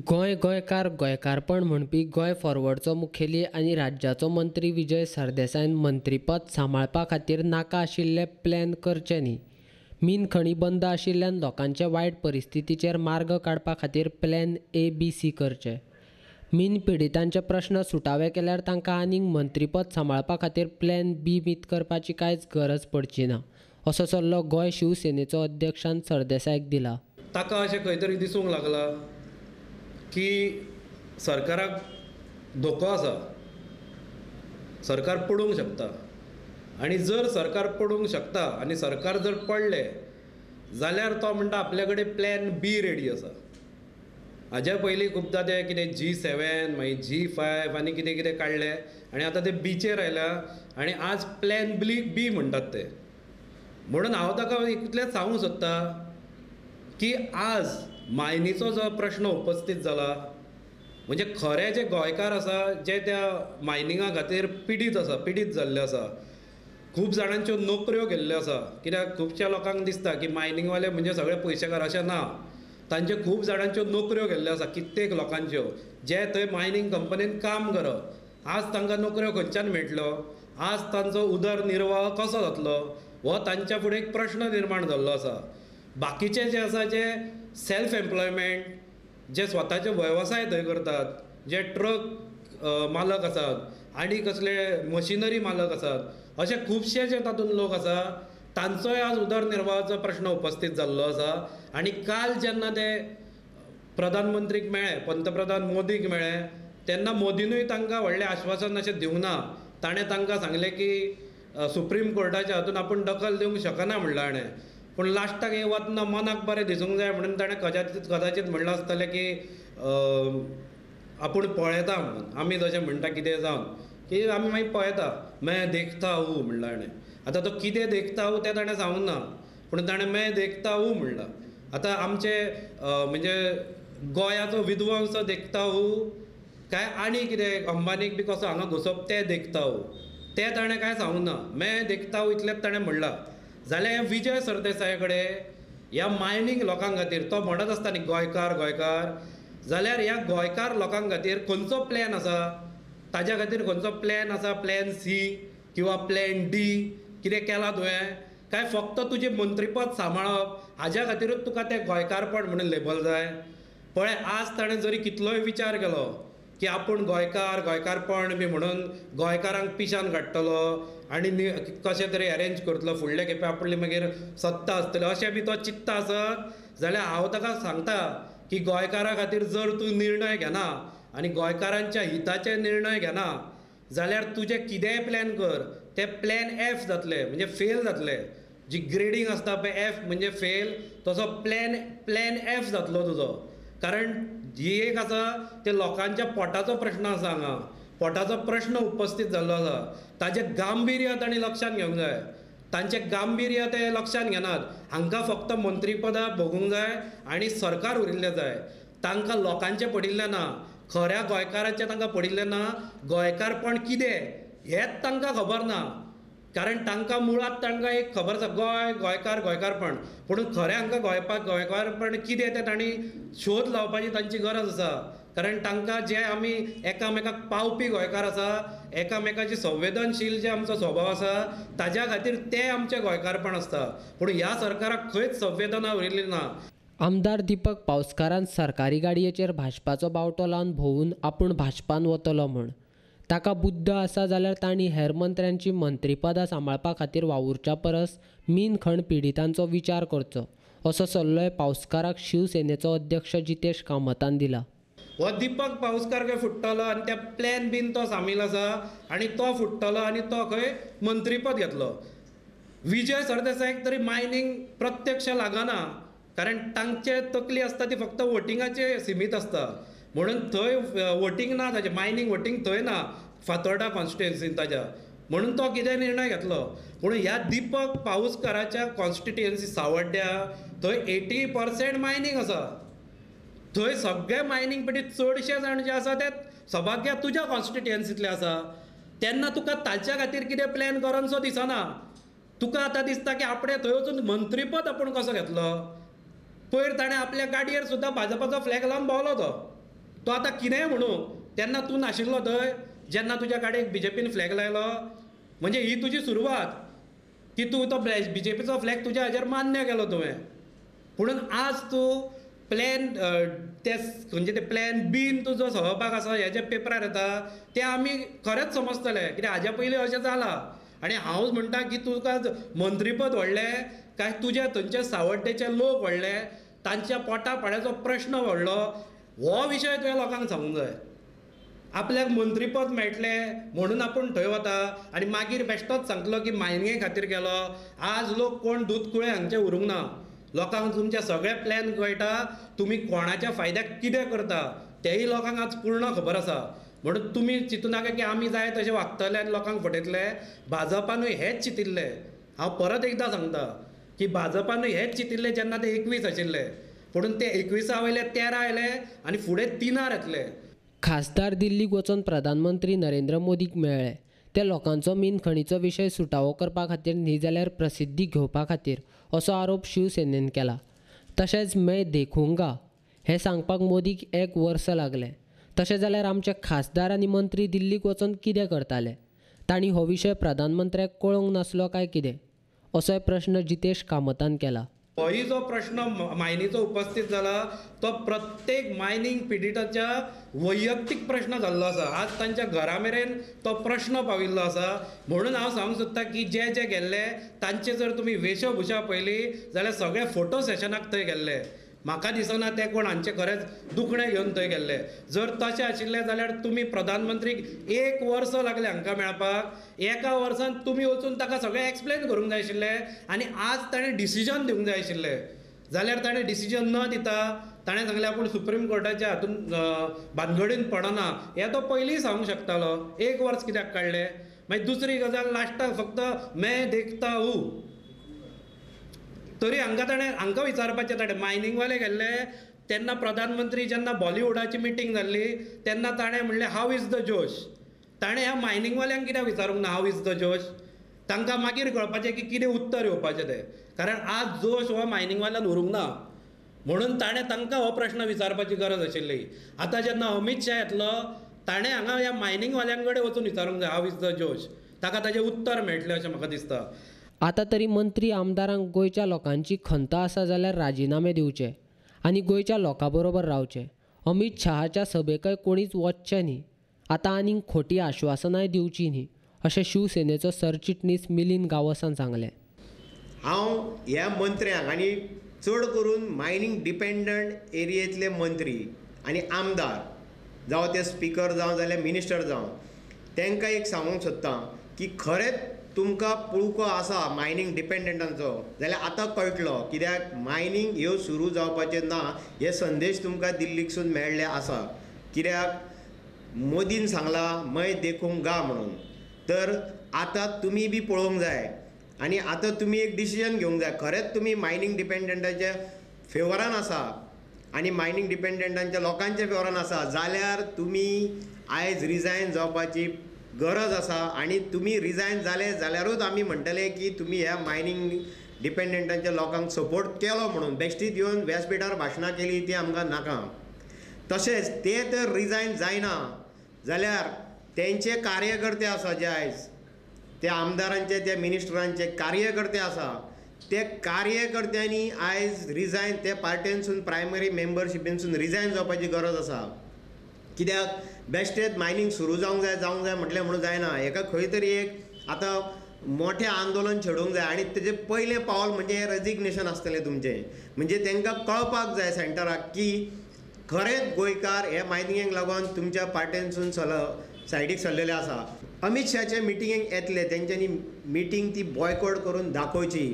गोंय गोंयकार गोंयकारपण म्हणपी गोंय फॉरवर्डचो मुखेली आनी राज्याचो मंत्री विजय सरदेसायन मंत्रीपद सांबाळपा खातीर नाका आशिल्ले प्लॅन करचे न्ही. मीन खणी बंद आशिल्ल्यान लोकांचे वायट परिस्थितीचेर मार्ग काडपा खातीर प्लॅन ए बी सी करचे. मीन पिडितांचे प्रश्न सुटावे केल्यार तांकां आनीक मंत्रीपद सांबाळपा खातीर प्लॅन बी मीत करपाची कांयच गरज पडची ना, असो सल्लो गोंय शिवसेनेचो अध्यक्षान सरदेसायक दिला. ताका अशें खंय तरी दिसूंक लागला की सरकाराक धोको आसा, सरकार पडूंक शकता आनी जर सरकार पडूंक शकता आनी सरकार जर पडलें जाल्यार तो म्हणटा आपल्या कडेन प्लॅन बी रेडी आसा. हाज्या पयलीं खुबदां ते कितें G7 मागीर G5 आनी कितें कितें काडलें आनी आतां ते बीचेर आयल्या आनी आज प्लॅन बी म्हणटात ते. म्हणून हांव ताका इतलेंच सांगूंक सोदतां की आज मायनीचो जो प्रश्न उपस्थीत जाला म्हणजे खरे जे गोंयकार आसा जे त्या मायनिंगा खातीर पिडीत आसा, पिडीत जाल्ले आसा, खूब जाणांच्यो नोकऱ्यो गेल्ल्यो आसा. कित्याक खुबश्या लोकांक दिसता की मायनिंगवाले म्हणजे सगळे पयशेकार, अशें ना. तांचे खूब जाणांच्यो नोकऱ्यो गेल्ल्यो आसा, कित्येक लोकांच्यो जे थंय मायनींग कंपनीन काम करप. आज तांकां नोकऱ्यो खंयच्यान मेळटल्यो, आज तांचो उदरनिर्वाह कसो जातलो, हो तांच्या फुडें एक प्रश्न निर्माण जाल्लो आसा. बाकीचे जे आसा जे सेल्फ एम्प्लॉयमेंट, जे स्वताचे वेवसाय थंय करतात, जे ट्रक मालक आसात आनी कसले मशिनरी मालक आसात, अशे खुबशे जे तातूंत लोक आसा तांचोय आज उदरनिर्वाहाचो प्रश्न उपस्थीत जाल्लो आसा. आनी काल जेन्ना ते प्रधानमंत्रीक मेळ्ळे, पंतप्रधान मोदीक मेळ्ळे, तेन्ना मोदीनूय तांकां व्हडलें आश्वासन अशें दिवंक ना. ताणें तांकां सांगलें की सुप्रीम कोर्टाच्या हातून आपूण दखल दिवंक शकना म्हणलां ताणें. पूण लास्टाक हें वतना मनाक बरें दिसूंक जाय म्हणून ताणें कदाचित म्हणलां आसतलें की आपूण पळयता म्हणून, आमी जशें म्हणटा कितें जावन की आमी मागीर पळयता, मैं देखता हूँ म्हणलां ताणें. आतां तो कितें देखता हूँ तें ताणें सांगूंक ना, पूण ताणें मैं देखता हूँ म्हणलां. आतां आमचे म्हणजे गोंयाचो विध्वंस देखता हूँ काय आनी कितें अंबानीक बी कसो हांगा घुसप तें देखता हूँ, तें ताणें कांय सांगूंक ना. मैं देखता हूँ इतलेंच ताणें म्हणलां. जाल्यार ह्या विजय सरदेसाया कडेन ह्या मायनींग लोकां खातीर तो म्हणत आसता न्ही गोंयकार गोंयकार, जाल्यार ह्या गोंयकार लोकां खातीर खंयचो प्लॅन आसा, ताज्या खातीर खंयचो प्लॅन आसा, प्लॅन सी किंवा प्लॅन डी कितें केलां तुवें, काय फक्त तुजें मंत्रीपद सांबाळप हाज्या खातीरूच तुका तें गोंयकारपण म्हणून लेबल जाय. पळय आज ताणें जरी कितलोय विचार केलो की आपूण गोंयकार गोंयकारपण बी म्हणून गोंयकारांक पिशान काडटलो आनी कशें तरी अरेंज करतलो, फुडले खेपे आपली मागीर सत्ता आसतली अशें बी तो चित्ता आसत जाल्यार हांव ताका सांगता की गोंयकारा खातीर जर तूं निर्णय घेना आनी गोंयकारांच्या हिताचे निर्णय घेना जाल्यार तुजें कितेंय प्लॅन कर ते प्लॅन एफ जातले, म्हणजे फेल जातले. जी ग्रेडींग आसता पळय एफ म्हणजे फेल, तसो प्लॅन एफ जातलो तुजो. कारण ही एक आसा ते लोकांच्या पोटाचो प्रश्न आसा, हांगा पोटाचो प्रश्न उपस्थीत जाल्लो आसा. ताचें गांभिर्य तांणी लक्षांत घेवंक जाय, तांचें गांभिर्य ते लक्षांत घेनात. हांकां फक्त मंत्रीपदां भोगूंक जाय आनी सरकार उरिल्लें जाय. तांकां लोकांचें पडिल्लें ना, खऱ्या गोंयकारांचें तांकां पडिल्लें ना. गोंयकारपण कितें हेंच तांकां खबर ना, कारण तांकां मुळांत तांकां एक खबर आसा गोंय गोंयकार गोंयकारपण, पूण खरें हांकां गोंयकारपण कितें तें तांणी शोध लावपाची तांची गरज आसा. कारण तांकां जे आमी एकामेकाक पावपी गोंयकार आसा, एकामेकाची संवेदनशील जे आमचो स्वभाव आसा ताज्या खातीर तें आमचें गोंयकारपण आसता. पूण ह्या सरकाराक खंयच संवेदना उरिल्ली ना. आमदार दीपक पावसकारान सरकारी गाडयेचेर भाजपाचो बावटो लावन भोंवून आपूण भाजपान वतलो म्हूण ताका बुद्द आसा जाल्यार तांणी हेर मंत्र्यांची मंत्रीपदां सांबाळपा खातीर वावुरच्या परस मीन खण पिडितांचो विचार करचो, असो सल्लोय पावसकाराक शिवसेनेचो अध्यक्ष जितेश कामतान दिला. हो दीपक पावसकार खंय फुट्टलो आनी त्या प्लॅन बीन तो सामील आसा आनी तो फुट्टलो आनी तो खंय मंत्रीपद घेतलो. विजय सरदेसायक तरी मायनींग प्रत्यक्ष लागना, कारण तांचे तकली आसता ती फक्त वोटिंगाचे सिमीत आसता, म्हणून थंय वोटींग ना ताजें, मायनींग वोटींग थंय ना फातोर्डा कॉन्स्टिट्युएन्सीन ताज्या, म्हणून तो कितें निर्णय घेतलो. पूण ह्या दीपक पावसकाराच्या कॉन्स्टिट्युएन्सी सावड्ड्या थंय 80% मायनींग आसा. थंय सगळे मायनींग पेटी चडशे जाण जे आसा ते सभाग्या तुज्या कॉन्स्टिट्युएन्सींतले आसा. तेन्ना तुका ताच्या खातीर कितें प्लॅन करनसो दिसना. तुका आतां दिसता की आपणें थंय वचून मंत्रीपद आपूण कसो घेतलो. पयर ताणें आपल्या गाडयेर सुद्दां भाजपाचो फ्लॅग लावन भोंवलो तो. तो आतां कितेंय म्हणू, तेन्ना तूं नाशिल्लो थंय जेन्ना तुज्या गाडयेक बीजेपीन फ्लॅग लायलो. म्हणजे ही तुजी सुरवात की तूं तो बीजेपीचो फ्लॅग तुज्या हाजेर मान्य केलो तुवें. पुणून आज तूं प्लॅन ते खंयचे ते प्लॅन बीन तुजो सहभाग आसा हे जे पेपरार येता ते आमी खरेंच समजतले, कित्याक हाज्या पयलीं अशें जालां. आनी हांव म्हणटा की तुका मंत्रीपद व्हडलें काय तुज्या थंयचे सावड्डेचे लोक व्हडले, तांच्या पोटा पाण्याचो प्रश्न व्हडलो, हो विशय तुवें लोकांक सांगूंक जाय. आपल्याक मंत्रीपद मेळटलें म्हणून आपूण थंय वता आनी मागीर बेश्टोच सांगतलो की मायनिंगे खातीर गेलो. आज लोक कोण दूद कुळे हांगचे उरूंक ना. लोकांक तुमचे सगळे प्लॅन कळटा, तुमी कोणाच्या फायद्याक कितें करता तेय लोकांक आज पूर्ण खबर आसा. म्हणून तुमी चिंतू नाका की आमी जाय तशें वागतले आनी लोकांक फटयतले. भाजपानूय हेंच चिंतिल्लें. हांव परत एकदां सांगता की भाजपानूय हेंच चिंतिल्लें जेन्ना ते 21 आशिल्ले, पूण ते 21 वयले 13 आयले आनी फुडें 3 येतले. खासदार दिल्लीक वचून प्रधानमंत्री नरेंद्र मोदीक मेळ्ळे ते लोकांचो मीन खणीचो विशय सुटावो करपा खातीर न्ही जाल्यार प्रसिद्धी घेवपा खातीर असो आरोप शिवसेनेन केला. तशेंच मैं देखूंगा हें सांगपाक मोदीक 1 वर्स लागलें. तशें जाल्यार आमचे खासदार आनी मंत्री दिल्लीक वचून कितें करताले? तांणी हो विशय प्रधानमंत्र्याक कळोवंक नासलो काय कितें, असोय प्रश्न जितेश कामतान केला. होय जो प्रश्न मायनीचो उपस्थित जाला तो प्रत्येक मायनींग पिडिताच्या वैयक्तीक प्रश्न जाल्लो आसा. आज तांच्या घरा मेरेन तो प्रश्न पाविल्लो आसा. म्हणून हांव सांगूंक सोदता की जे जे गेल्ले तांचे जर तुमी वेशभुशा पळयली जाल्यार सगळे फोटो सेशनाक थंय गेल्ले. म्हाका दिसना ते कोण हांचे खरेंच दुखणें घेवन थंय गेल्ले. जर तशें आशिल्लें जाल्यार तुमी प्रधानमंत्रीक 1 वर्स लागलें हांकां मेळपाक. 1 वर्सान तुमी वचून ताका सगळें एक्सप्लेन करूंक जाय आशिल्लें आनी आज ताणें डिसिजन दिवंक जाय आशिल्लें. जाल्यार ताणें डिसिजन न दिता ताणें सांगलें आपूण सुप्रीम कोर्टाच्या हातून भानगडीन पडना, हें तो पयलीं सांगूंक शकतालो. 1 वर्स कित्याक काडलें? मागीर दुसरी गजाल लास्टाक फक्त मैं देखता हूँ तरी हांकां ताणें हांकां विचारपाचें. ताणें मायनिंगवाले गेल्ले तेन्ना प्रधानमंत्री जेन्ना बॉलिवुडाची मिटींग जाल्ली तेन्ना ताणें म्हणलें how is the जोश. ताणें ह्या मायनिंगवाल्यांक कित्याक विचारूंक ना how is the जोश? तांकां मागीर कळपाचें की कितें उत्तर येवपाचें तें. कारण आज जोश हो मायनिंगवाल्यान उरूंक ना, म्हणून ताणें तांकां हो प्रश्न विचारपाची गरज आशिल्ली. आतां जेन्ना अमीत शाह येतलो ताणें हांगा ह्या मायनिंगवाल्यां कडेन वचून विचारूंक जाय how is the जोश, ताका ताजें उत्तर मेळटलें अशें म्हाका दिसता. आतां तरी मंत्री आमदारांक गोंयच्या लोकांची खंत आसा जाल्यार राजिनामे दिवचे आनी गोंयच्या लोकां बरोबर रावचे. अमीत शहाच्या सभेकय कोणीच वचचें न्ही. आतां आनीक खोटी आश्वासनाय दिवची न्ही अशें शिवसेनेचो सरचिटणीस मिलिंद गांवसान सांगलें. हांव ह्या मंत्र्यांक आनी चड करून मायनींग डिपेंडंट एरियेंतले मंत्री आनी आमदार जावं ते स्पिकर जावं जाल्यार मिनिस्टर जावं, तांकां एक सांगूंक सोदता की खरेंच तुमकां पुळको आसा मायनींग डिपेंडंटांचो जाल्यार आतां कळटलो, कित्याक मायनींग ह्यो सुरू जावपाचें ना हे संदेश तुमकां दिल्लीकसून मेळ्ळे आसा. कित्याक मोदीन सांगलां मैं देखूंगा म्हणून, तर आतां तुमी बी पळोवंक जाय आनी आतां तुमी एक डिसिजन घेवंक जाय. खरेंच तुमी मायनींग डिपेंडंटाच्या फेवरान आसा आनी मायनींग डिपेंडंटांच्या लोकांच्या फेवरान आसा जाल्यार तुमी आयज रिजायन जावपाची गरज आसा. आनी तुमी रिजायन जाले जाल्यारूच आमी म्हणटले की तुमी ह्या मायनींग डिपेंडंटांच्या लोकांक सपोर्ट केलो म्हणून. बेश्टीत येवन व्यासपिठार भाशणां केली ती आमकां नाका. तशेंच ते तर रिजायन जायना जाल्यार तेंचे कार्यकर्ते आसा जे आयज ते आमदारांचे ते मिनिस्टरांचे कार्यकर्ते आसा ते कार्यकर्त्यांनी आयज रिजायन ते पार्टेनसून प्रायमरी मेंबरशिपीनसून रिजायन जावपाची गरज आसा. कित्याक बेश्टेच मायनींग सुरू जावंक जाय जावंक जाय म्हटलें म्हणून जायना. हेका खंय तरी एक आतां मोठें आंदोलन छेडूंक जाय आनी तेजें पयलें पावल म्हणजे हें रेजिग्नेशन आसतलें तुमचें. म्हणजे तांकां कळपाक जाय सेंटराक की खरेंच गोंयकार हे मायनिंगेक लागून तुमच्या पार्टेनसून सायडीक सरलेले आसा. अमीत शहाचे मिटिंगेक येतले तेंच्यांनी मिटींग ती बॉयकॉट करून दाखोवची.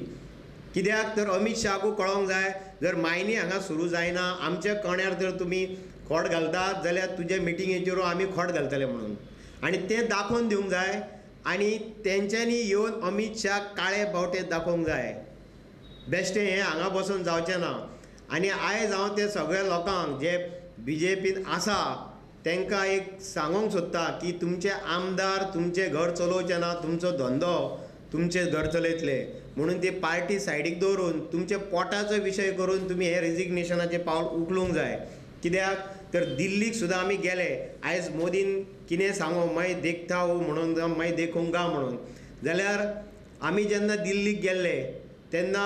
कित्याक तर अमीत शहाकूय कळोंक जाय जर मायनी हांगा सुरू जायना आमच्या कण्यार जर तुमी खोट घालतात जाल्यार तुजे मिटिंगेचेर आमी खोट घालतले म्हणून, आनी तें दाखोवन दिवंक जाय. आनी तेंच्यांनी येवन अमीत शहाक काळे बावटे दाखोवंक जाय. बेश्टें हें हांगा बसून जावचें ना. आनी आयज हांव ते सगळ्या लोकांक जे बीजेपीन आसा तांकां एक सांगूंक सोदता की तुमचे आमदार तुमचें घर चलोवचें ना, तुमचो धंदो तुमचें घर चलयतले म्हणून ती पार्टी सायडीक दवरून तुमच्या पोटाचो विशय करून तुमी हें रेजिग्नेशनाचें पावल उखलूंक जाय. कित्याक तर दिल्लीक सुद्दां आमी गेले. आयज मोदीन कितें सांगो मैं देखता हूँ म्हणून जावं मैं देखूंगा म्हणून, जाल्यार आमी जेन्ना दिल्लीक गेल्ले तेन्ना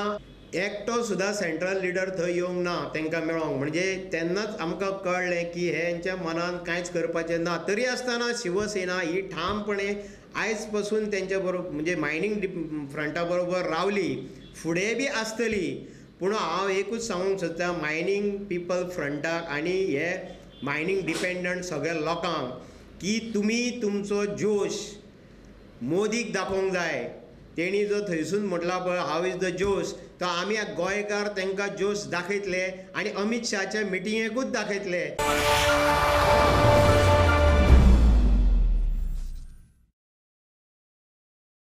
एकटो सुद्दां सेंट्रल लिडर थंय येवंक ना तांकां मेळोंक. म्हणजे तेन्नाच आमकां कळ्ळें की हेंच्या मनान कांयच करपाचें ना. तरी आसतना शिवसेना ही ठामपणे आयज पसून तेंच्या बरोबर म्हणजे मायनींग फ्रंटा बरोबर रावली, फुडें बी आसतली. पूण हांव एकूच सांगूंक सोदता मायनींग पिपल फ्रंटाक आनी हे मायनींग डिपेंडंट सगळ्या लोकांक की तुमी तुमचो जोश मोदीक दाखोवंक जाय. तेणी जो थंयसून म्हटला पळय how is the जोश, तो आमी गोंयकार तांकां जोश दाखयतले आनी अमीत शहाच्या मिटिंगेकूच दाखयतले.